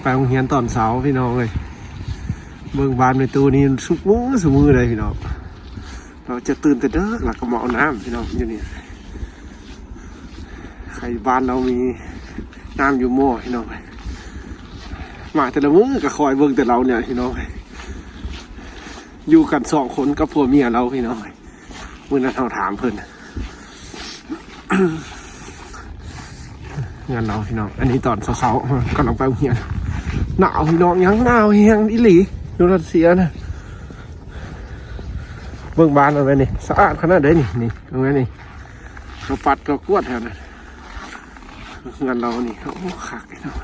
ໄປໂຮງຮຽນຕອນເຊົ້າພີ່ນ້ອງເອີຍ. ເບິ່ງບ້ານແມ່ຕູ້ນີ້ຊຸມື້ຊຸມື້ເລີຍພີ່ນ້ອງ. ລາວຈະຕື່ນແຕ່ເດິກ ລາວກໍມາເອົານ້ຳພີ່ນ້ອງ. ຢູ່ນີ້ໃຄບ້ານລາວມີນ້ຳຢູ່ໝໍ້ພີ່ນ້ອງ. ມາແຕ່ລະມື້ກໍຄອຍເບິ່ງແຕ່ລາວນີ້ພີ່ນ້ອງ. ຢູ່ກັນສອງຄົນກັບຜົວເມຍລາວພີ່ນ້ອງ. ມື້ນັ້ນເຮົາຖາມເພິ່ນ ເຮືອນລາວພີ່ນ້ອງ. ອັນນີ້ຕອນເຊົ້າໆ ກຳລັງໄປໂຮງຮຽນ. ໜາວພີ່ນ້ອງ ຍັງໜາວແຮງອີ່ຫຼີ ຢູ່ຣັດເຊຍນະ. ເບິ່ງບ້ານເຮົາແມ່ນີ້ ສະອາດຂະໜາດໃດນີ້ ນີ້ ເບິ່ງແມ່ນີ້ ເຂົາປັດເຂົາກວດແຖວນັ້ນ. ເຮືອນລາວນີ້ ໂອ້ ຄັກພີ່ນ້ອງ.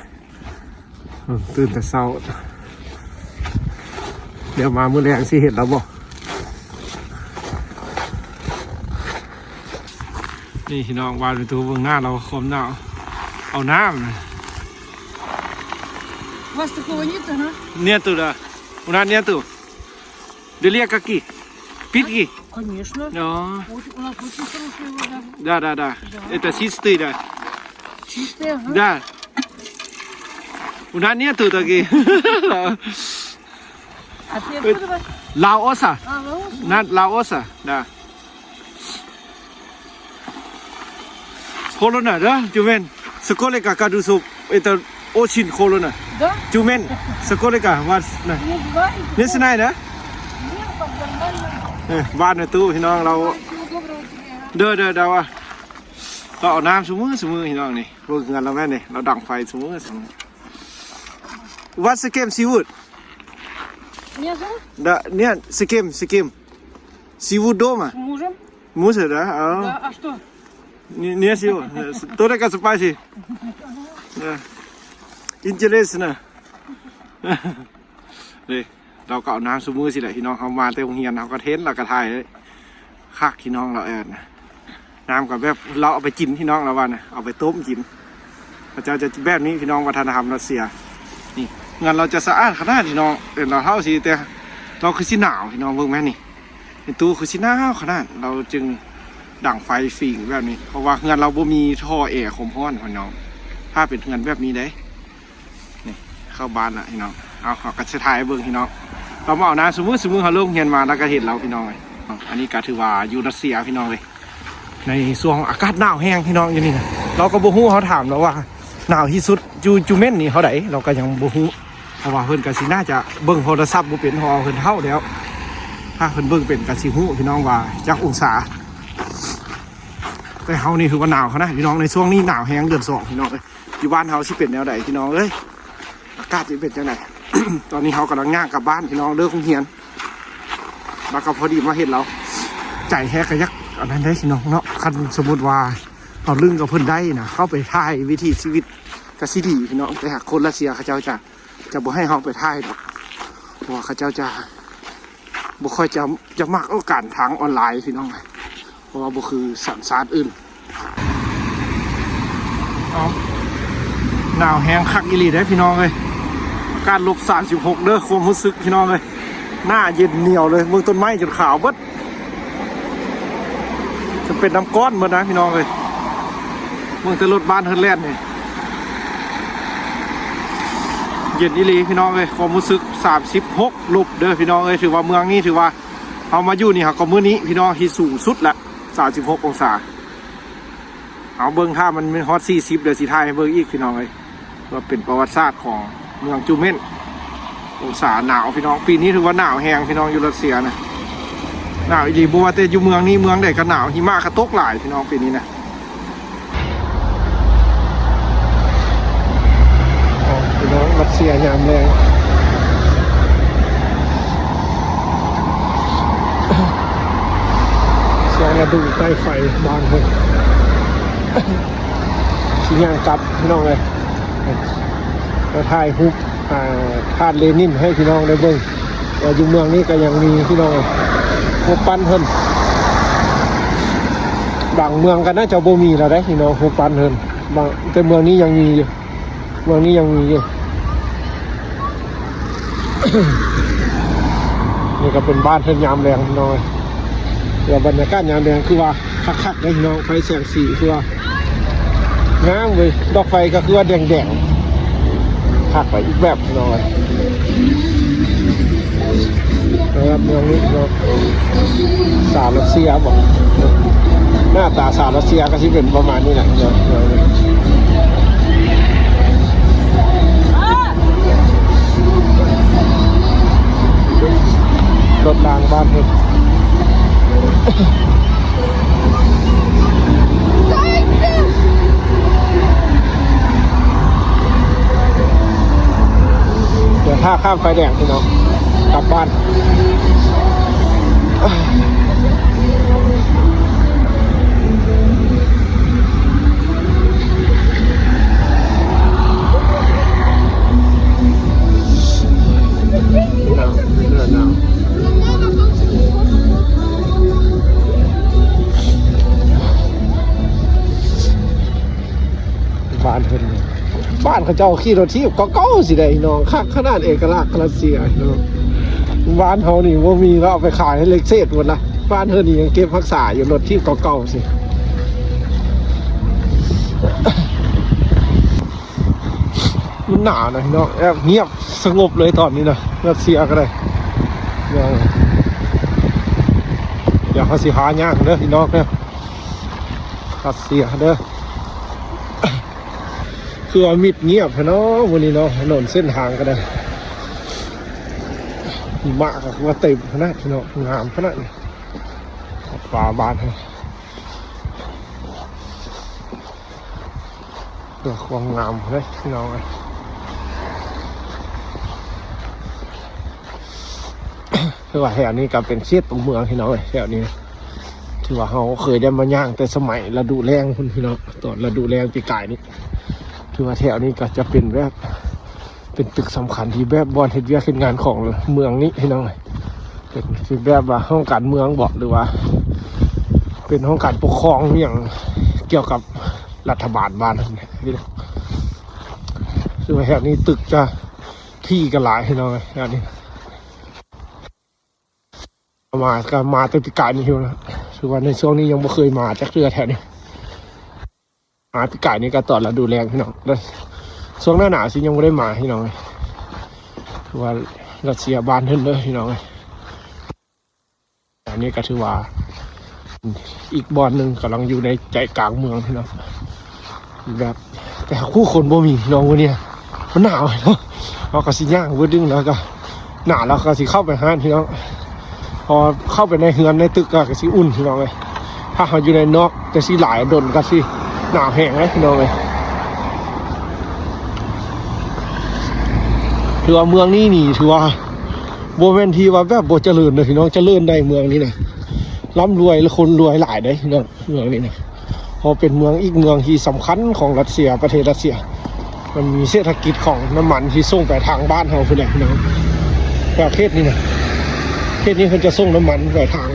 ອືມ ຕື່ນແຕ່ເຊົ້າ ດຽວມາມື້ແລງຊິເຫັນລາວບໍ່? ນີ້ພີ່ນ້ອງ ບ້ານແມ່ຕູ້ ເບິ່ງໜ້າລາວຄວາມໜາວ ເອົານ້ຳ. У вас такого нет, ага? Нету, да. У нас нету. Далеко ки? Питки? Конечно. А. Очень, у нас очень хорошая вода. Да, да, да. Да. Это чистый, да. Чистая, ага. Да. У нас нету таких. А ты откуда? Лаоса. А, Лаоса. На Лаоса, да. Холодно, да? Тюмень. Сколько градусов? Это очень холодно. Да? Тюмень. Сколько вас? Не знаю. Не знаю, да? Нет, так нормально. ເອີ ບ້ານແມ່ຕູ້ພີ່ນ້ອງລາວ. Всего доброго тебе, ага. ເດີໆ ດາວາ ລາວເອົານ້ຳຊຸມື້ຊຸມື້ພີ່ນ້ອງນີ້. ເບິ່ງເຮືອນລາວແມ່ນີ້ ລາວດັງໄຟຊຸມື້ຊຸມື້. What scam seafood? Меня зовут? Да, нет, scam, scam. Seafood дома? С мужем. Мужа, да? А. Да, а что? Не, не всего. Только спасибо. Да. Интересно. ເດ້ ລາວກໍເອົານ້ຳຊຸມື້ຊີ້ແຫຼະພີ່ນ້ອງ. ເຮົາມາແຕ່ໂຮງຮຽນ ເຮົາກໍເຫັນ ລາວກໍຖ່າຍເລີຍ. ຄັກພີ່ນ້ອງ ລາວແອດນະ. ນ້ຳກໍແບບລາວເອົາໄປກິນພີ່ນ້ອງ ລາວວ່ານະ ເອົາໄປຕົ້ມກິນ. ເຂົາເຈົ້າຈະແບບນີ້ພີ່ນ້ອງ ວັດທະນະທຳຣັດເຊຍ. ນີ້ ເຮືອນລາວຈະສະອາດຂະໜາດພີ່ນ້ອງ. ເອີ ລາວເຖົ້າຊິ ແຕ່ລາວຄືຊິໜາວພີ່ນ້ອງ. ເບິ່ງແມ່ນນີ້ ແມ່ຕູ້ຄືຊິໜາວຂະໜາດ ລາວຈຶ່ງດັງໄຟຝີງແບບນີ້ ເພາະວ່າເຮືອນລາວບໍ່ມີທໍ່ແອຄວາມຮ້ອນພີ່ນ້ອງ. ຖ້າເປັນເຮືອນແບບນີ້ເດ້ ນີ້ ເຂົ້າບ້ານລະພີ່ນ້ອງ. ເອົາ ເຮົາກໍຊິຖ່າຍໃຫ້ເບິ່ງພີ່ນ້ອງ. ລາວມາເອົານ້ຳຊຸມື້ຊຸມື້ ເຮົາລົງຮຽນມາ ລາວກໍເຫັນລາວພີ່ນ້ອງເອີຍ. ອັນນີ້ກໍຖືວ່າຢູ່ຣັດເຊຍພີ່ນ້ອງເອີຍ. ໃນຊ່ວງອາກາດໜາວແຮງພີ່ນ້ອງ ຢູ່ນີ້ນະ. ເຮົາກໍບໍ່ຮູ້ ເຮົາຖາມລາວວ່າໜາວທີ່ສຸດຢູ່ Tyumen ນີ້ເທົ່າໃດ ເຮົາກໍຍັງບໍ່ຮູ້ ເພາະວ່າເພິ່ນກໍຊິໜ້າຈະເບິ່ງໂທລະສັບບໍ່ເປັນ ເພາະວ່າເພິ່ນເຖົ້າແລ້ວ. ຖ້າເພິ່ນເບິ່ງເປັນກໍຊິຮູ້ພີ່ນ້ອງວ່າຈັກອົງສາ. ແຕ່ເຮົານີ້ຖືວ່າໜາວຂະໜາດພີ່ນ້ອງ ໃນຊ່ວງນີ້ໜາວແຮງ ເດືອນສອງພີ່ນ້ອງເອີຍ. ຢູ່ບ້ານເຮົາຊິເປັນແນວໃດພີ່ນ້ອງເອີຍ. ອາກາດຊິເປັນຈັ່ງໃດ? ຕອນນີ້ເຮົາກຳລັງຍ່າງກັບບ້ານພີ່ນ້ອງ ເລີກໂຮງຮຽນ ແລ້ວກໍພໍດີມາເຫັນລາວ. ໃຈແທ້ກໍຢາກອັນນັ້ນເດ້ພີ່ນ້ອງເນາະ. ຄັນສົມມຸດວ່າເຮົາລຶ້ງກັບເພິ່ນໄດ້ນະ ເຂົ້າໄປຖ່າຍວິຖີຊີວິດກໍຊິດີພີ່ນ້ອງ. ແຕ່ຫາກຄົນຣັດເຊຍເຂົາເຈົ້າຈະ ຈະບໍ່ໃຫ້ເຮົາໄປຖ່າຍດອກ ເພາະວ່າເຂົາເຈົ້າຈະ ບໍ່ຄ່ອຍຈະ ຈະມັກເອົາການທາງອອນລາຍພີ່ນ້ອງ ເພາະວ່າບໍ່ຄືສັນຊາດອື່ນ. ເອົາ ໜາວແຮງຄັກອີ່ຫຼີເດ້ພີ່ນ້ອງເອີຍ. ອາກາດລົບສາມສິບຫົກເດີ້ ຄວາມຮູ້ສຶກພີ່ນ້ອງເອີຍ. ໜ້າເຢັນໜຽວເລີຍ ເບິ່ງຕົ້ນໄມ້ຈົນຂາວເບິດ ຈະເປັນນ້ຳກ້ອນເບິດນະພີ່ນ້ອງເອີຍ. ເບິ່ງແຕ່ລົດບ້ານເຮືອນແລ່ນນີ້ ເຢັນອີ່ຫຼີພີ່ນ້ອງເອີຍ. ຄວາມຮູ້ສຶກສາມສິບຫົກລົບເດີ້ພີ່ນ້ອງເອີຍ. ຖືວ່າເມືອງນີ້ຖືວ່າເຮົາມາຢູ່ນີ້ ເຮົາກໍມື້ນີ້ພີ່ນ້ອງທີ່ສູງສຸດລະ ສາມສິບຫົກອົງສາ. ເອົາເບິ່ງ ຖ້າມັນຮອດສີ່ສິບ ດຽວຊິຖ່າຍໃຫ້ເບິ່ງອີກພີ່ນ້ອງເອີຍ. ວ່າເປັນປະຫວັດສາດຂອງເມືອງ Tyumen. ອົງສາໜາວພີ່ນ້ອງ ປີນີ້ຖືວ່າໜາວແຮງພີ່ນ້ອງ ຢູ່ຣັດເຊຍນະ ໜາວອີ່ຫຼີ. ບໍ່ວ່າແຕ່ຢູ່ເມືອງນີ້ເມືອງໃດກໍໜາວ ຫິມະກໍຕົກຫຼາຍພີ່ນ້ອງປີນີ້ນະ. ພີ່ນ້ອງ ຣັດເຊຍຍາມແລງ ຊ່ວງລະດູໃຕ້ໄຟບ້ານເພິ່ນ. ຊິຍ່າງກັບພີ່ນ້ອງເອີຍ ມາຖ່າຍຮູບ ອ່າ ທາດເລນິນໃຫ້ພີ່ນ້ອງໄດ້ເບິ່ງ ວ່າຢູ່ເມືອງນີ້ກໍຍັງມີພີ່ນ້ອງເອີຍ ຮູບປັ້ນເພິ່ນ. ບາງເມືອງກໍໜ້າຈະບໍ່ມີແລ້ວເດ້ພີ່ນ້ອງ ຮູບປັ້ນເພິ່ນ ບາງ ແຕ່ເມືອງນີ້ຍັງມີຢູ່ ເມືອງນີ້ຍັງມີຢູ່. ນີ້ກໍເປັນບ້ານເຮືອນຍາມແລງພີ່ນ້ອງເອີຍ. ແລ້ວບັນຍາກາດຍາມແລງຄືວ່າຄັກໆເດ້ພີ່ນ້ອງ ໄຟແສງສີຄືວ່າງາມເວີຍ. ດອກໄຟກໍຄືວ່າແດງ ຄັກໄປອີກແບບໜ້ອຍ. ແລ້ວເມືອງນີ້ເນາະ ສາວຣັດເຊຍບໍ? ໜ້າຕາສາວຣັດເຊຍກໍຊິເປັນປະມານນີ້ແຫຼະເນາະ. ລົດລາງບ້ານເພິ່ນ ດຽວຖ້າຂ້າມໄຟແດງພີ່ນ້ອງ ກັບບ້ານ. ໜາວ ເໜືອໜາວ. ບ້ານເພິ່ນ ບ້ານເຂົາເຈົ້າຂີ່ລົດຖີບເກົ່າໆ ຊິໄດ້ພີ່ນ້ອງ ຄັກຂະໜາດ ເອກະລັກຣັດເຊຍເນາະ. ບ້ານເຮົານີ້ບໍ່ມີແລ້ວ ເອົາໄປຂາຍໃຫ້ເລັກເສດໝົດລະ. ບ້ານເພິ່ນນີ້ຍັງເກັບຮັກສາຢູ່ ລົດຖີບເກົ່າໆ ຊິ. ມັນໜາວນະພີ່ນ້ອງ ແອບງຽບສະຫງົບເລີຍຕອນນີ້ນະ ຣັດເຊຍກໍໄດ້. ດຽວເຮົາຊິຫາຍ່າງເດີພີ່ນ້ອງເດີ ຣັດເຊຍເດີ. ຄືວ່າມິດງຽບແທ້ເນາະມື້ນີ້ເນາະ ຖະໜົນເສັ້ນທາງກໍໄດ້. ຫິມະກໍຄືວ່າເຕັມຂະໜາດພີ່ນ້ອງ ງາມຂະໜາດນີ້ ວັດວາບ້ານເຮົາ. ເພື່ອຄວາມງາມເລີຍພີ່ນ້ອງເອີຍ. ຄືວ່າແຖວນີ້ກໍເປັນເຂດຕົວເມືອງພີ່ນ້ອງເອີຍ ແຖວນີ້ນະ. ຖືວ່າເຮົາເຄີຍໄດ້ມາຍ່າງແຕ່ສະໄໝລະດູແລ້ງພຸ້ນພີ່ນ້ອງ ຕອນລະດູແລ້ງປີກາຍນີ້. ຖືວ່າແຖວນີ້ກໍຈະເປັນແບບ ເປັນຕຶກສຳຄັນທີ່ແບບບ່ອນເຮັດວຽກເຮັດງານຂອງເມືອງນີ້ພີ່ນ້ອງເອີຍ. ເປັນຄືແບບວ່າຫ້ອງການເມືອງບໍ ຫຼືວ່າເປັນຫ້ອງການປົກຄອງອີ່ຫຍັງກ່ຽວກັບລັດຖະບານບ້ານນັ້ນ. ຄືວ່າແຖວນີ້ຕຶກຈະຖີ່ກັນຫຼາຍພີ່ນ້ອງເອີຍ ແຖວນີ້. ມາ ກໍມາແຕ່ປີກາຍນີ້ຢູ່ນະ ຄືວ່າໃນຊ່ວງນີ້ຍັງບໍ່ເຄີຍມາຈັກເທື່ອແຖວນີ້. ມາປີກາຍນີ້ກໍຕອນລະດູແລ້ງພີ່ນ້ອງ ແລ້ວຊ່ວງໜ້າໜາວຊິຍັງບໍ່ໄດ້ມາພີ່ນ້ອງເອີຍ. ຄືວ່າຣັດເຊຍບ້ານເພິ່ນເດີພີ່ນ້ອງເອີຍ. ອັນນີ້ກໍຖືວ່າອີກບ່ອນໜຶ່ງ ກຳລັງຢູ່ໃນໃຈກາງເມືອງພີ່ນ້ອງ ແບບ ແຕ່ຜູ້ຄົນບໍ່ມີພີ່ນ້ອງມື້ນີ້ ມັນໜາວເນາະ. ເຮົາກໍຊິຍ່າງເບິດດຶງ ແລ້ວກໍໜາວ ແລ້ວກໍຊິເຂົ້າໄປຮ້ານພີ່ນ້ອງ. ພໍເຂົ້າໄປໃນເຮືອນໃນຕຶກກໍ ກໍຊິອຸ່ນພີ່ນ້ອງເອີຍ. ຖ້າເຮົາຢູ່ໃນນອກ ແຕ່ຊິຫຼາຍດົນກໍຊິໜາວແຮງເດ້ພີ່ນ້ອງເອີຍ. ຖືວ່າເມືອງນີ້ນີ້ ຖືວ່າບໍ່ແມ່ນທີ່ວ່າແບບບໍ່ຈະເລີນເດ້ພີ່ນ້ອງ ຈະເລີນໄດ້ເມືອງນີ້ນະ ລ່ຳລວຍ ແລະ ຄົນລວຍຫຼາຍເດ້ພີ່ນ້ອງ ເມືອງນີ້ນະ. ເພາະເປັນເມືອງ ອີກເມືອງທີ່ສຳຄັນຂອງຣັດເຊຍ ປະເທດຣັດເຊຍ. ມັນມີເສດຖະກິດຂອງນ້ຳມັນທີ່ສົ່ງໄປທາງບ້ານເຮົາພຸ້ນແຫຼະພີ່ນ້ອງ. ແຕ່ເຂດນີ້ນະ ເຂດນີ້ເພິ່ນຈະສົ່ງນ້ຳມັນໄປທາງ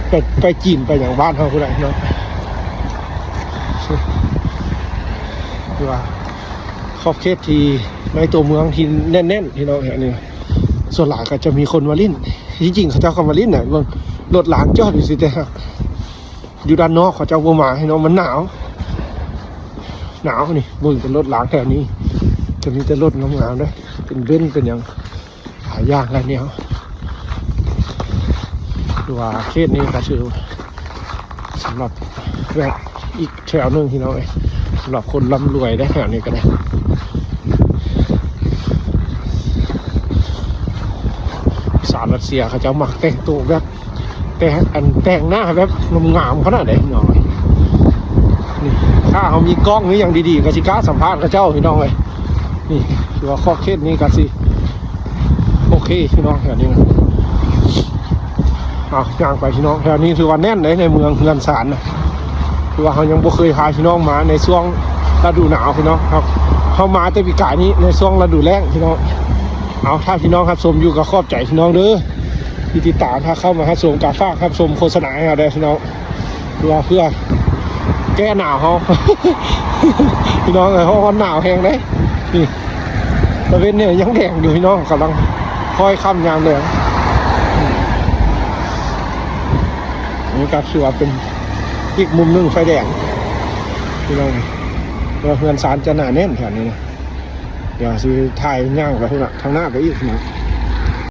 ໄປ ໄປຈີນໄປຫຍັງບ້ານເຮົາພຸ້ນແຫຼະພີ່ນ້ອງ. ຄືວ່າຂອບເຂດທີ່ໃນຕົວເມືອງທີ່ແໜ້ນໆ ພີ່ນ້ອງ ອັນນີ້ ສ່ວນຫຼາຍກໍຈະມີຄົນມາຫຼິ້ນ. ທີ່ຈິງເຂົາເຈົ້າກໍມາຫຼິ້ນນະ ເບິ່ງລົດລາງຈອດຢູ່ຊີ້ແຕ່ ຢູ່ດ້ານນອກເຂົາເຈົ້າບໍ່ມາພີ່ນ້ອງ ມັນໜາວ ໜາວນີ້. ເບິ່ງແຕ່ລົດລາງແຖວນີ້ ຈະມີແຕ່ລົດງາມໆເດ້ ເປັນເບັນເປັນຫຍັງ ຫຼາຍຢ່າງຫຼາຍແນວ. ຄືວ່າເຂດນີ້ກໍຖືສຳລັບແວະອີກແຖວໜຶ່ງພີ່ນ້ອງເອີຍ ສຳລັບຄົນລ່ຳລວຍເດ້ ແຖວນີ້ກໍໄດ້. ສາວຣັດເຊຍເຂົາເຈົ້າມັກແຕ່ງໂຕແບບ ແຕ່ງ ອັນ ແຕ່ງໜ້າແບບງາມໆຂະໜາດໃດພີ່ນ້ອງເອີຍ. ນີ້ ຖ້າເຮົາມີກ້ອງມີຫຍັງດີໆ ກໍຊິກ້າສຳພາດເຂົາເຈົ້າພີ່ນ້ອງເອີຍ. ນີ້ ຖືວ່າຂອບເຂດນີ້ກໍຊິໂອເຄພີ່ນ້ອງ ແຖວນີ້ນະ. ເອົາ ຍ່າງໄປພີ່ນ້ອງ ແຖວນີ້ຖືວ່າແໜ້ນເດ້ ໃນເມືອງເຮືອນຊານນະ. ຄືວ່າເຮົາຍັງບໍ່ເຄີຍພາພີ່ນ້ອງມາໃນຊ່ວງລະດູໜາວພີ່ນ້ອງ. ເຮົາ ເຮົາມາແຕ່ປີກາຍນີ້ໃນຊ່ວງລະດູແລ້ງພີ່ນ້ອງ. ເອົາ ຖ້າພີ່ນ້ອງຮັບຊົມຢູ່ກໍຂອບໃຈພີ່ນ້ອງເດີ ທີ່ຕິດຕາມ. ຖ້າເຂົ້າມາຮັບຊົມກໍຝາກຮັບຊົມໂຄສະນາໃຫ້ເຮົາແດ່ພີ່ນ້ອງ ເພື່ອ ເພື່ອແກ້ໜາວເຮົາ ພີ່ນ້ອງເອີຍ. ເພາະວ່າໜາວແຮງເດ້. ນີ້ ຕາເວັນນີ້ຍັງແດງຢູ່ພີ່ນ້ອງ ກຳລັງຄ້ອຍຄ່ຳຍາມແລງ. ນີ້ກໍຖືວ່າເປັນອີກມຸມໜຶ່ງໄຟແດງພີ່ນ້ອງ. ເຮືອນຊານຈະໜາແໜ້ນແຖວນີ້ນະ. ດຽວຊິຖ່າຍຍ່າງໄປພຸ້ນນະ ທາງໜ້າໄປອີກພຸ້ນນະ.